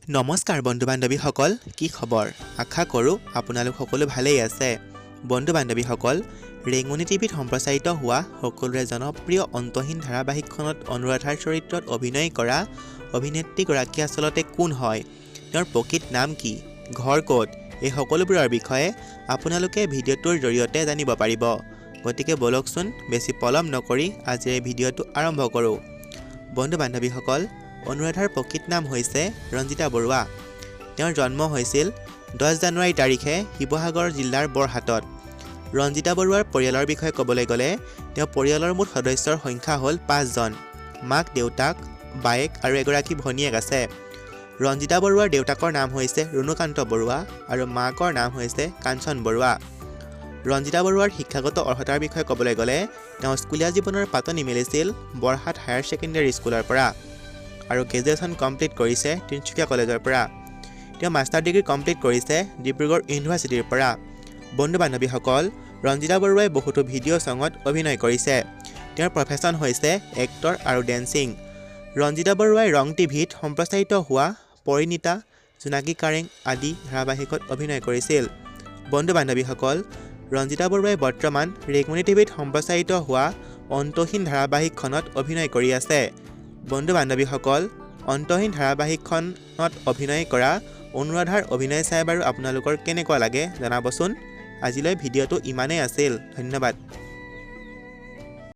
নমস্কাৰ বন্ধু বান্ধৱীসকল, কি খবৰ? আশা কৰোঁ আপোনালোক সকলো ভালেই আছে। বন্ধু বান্ধৱীসকল, ৰেঙনি টিভিত সম্প্ৰচাৰিত হোৱা সকলোৰে জনপ্ৰিয় অন্তহীন ধাৰাবাহিকখনত অনুৰাধাৰ চৰিত্ৰত অভিনয় কৰা অভিনেত্ৰীগৰাকী আচলতে কোন হয়, তেওঁৰ প্ৰকৃত নাম কি, ঘৰ ক'ত, এই সকলোবোৰৰ বিষয়ে আপোনালোকে ভিডিঅ'টোৰ জৰিয়তে জানিব পাৰিব। গতিকে ব'লকচোন, বেছি পলম নকৰি আজিৰ এই ভিডিঅ'টো আৰম্ভ কৰোঁ। বন্ধু বান্ধৱীসকল, অনুৰাধাৰ প্ৰকৃত নাম হৈছে ৰঞ্জিতা বৰুৱা। তেওঁৰ জন্ম হৈছিল 10 জানুৱাৰী তাৰিখে শিৱসাগৰ জিলাৰ বৰহাটত। ৰঞ্জিতা বৰুৱাৰ পৰিয়ালৰ বিষয়ে ক'বলৈ গ'লে তেওঁ পৰিয়ালৰ মুঠ সদস্যৰ সংখ্যা হ'ল 5জন। মাক, দেউতাক, বায়েক আৰু এগৰাকী ভনীয়েক আছে। ৰঞ্জিতা বৰুৱাৰ দেউতাকৰ নাম হৈছে ৰুণুকান্ত বৰুৱা আৰু মাকৰ নাম হৈছে কাঞ্চন বৰুৱা। ৰঞ্জিতা বৰুৱাৰ শিক্ষাগত অৰ্হতাৰ বিষয়ে ক'বলৈ গ'লে তেওঁ স্কুলীয়া জীৱনৰ পাতনি মেলিছিল বৰহাট হায়াৰ ছেকেণ্ডেৰী স্কুলৰ পৰা আৰু গ্ৰেজুৱেশ্যন কমপ্লিট কৰিছে তিনিচুকীয়া কলেজৰ পৰা। তেওঁ মাষ্টাৰ ডিগ্ৰী কমপ্লিট কৰিছে ডিব্ৰুগড় ইউনিভাৰ্চিটিৰ পৰা। বন্ধু বান্ধৱীসকল, ৰঞ্জিতা বৰুৱাই বহুতো ভিডিঅ' ছঙত অভিনয় কৰিছে। তেওঁৰ প্ৰফেশ্যন হৈছে এক্টৰ আৰু ডেন্সিং। ৰঞ্জিতা বৰুৱাই ৰং টিভিত সম্প্ৰচাৰিত হোৱা পৰিণীতা, জোনাকী কাৰেং আদি ধাৰাবাহিকত অভিনয় কৰিছিল। বন্ধু বান্ধৱীসকল, ৰঞ্জিতা বৰুৱাই বৰ্তমান ৰেঙনি টিভিত সম্প্ৰচাৰিত হোৱা অন্তহীন ধাৰাবাহিকখনত অভিনয় কৰি আছে। বন্ধু বান্ধৱীসকল, অন্তহীন ধাৰাবাহিকখনত অভিনয় কৰা অনুৰাধাৰ অভিনয় চাই বাৰু আপোনালোকৰ কেনেকুৱা লাগে জনাবচোন। আজিলৈ ভিডিঅ'টো ইমানেই আছিল। ধন্যবাদ।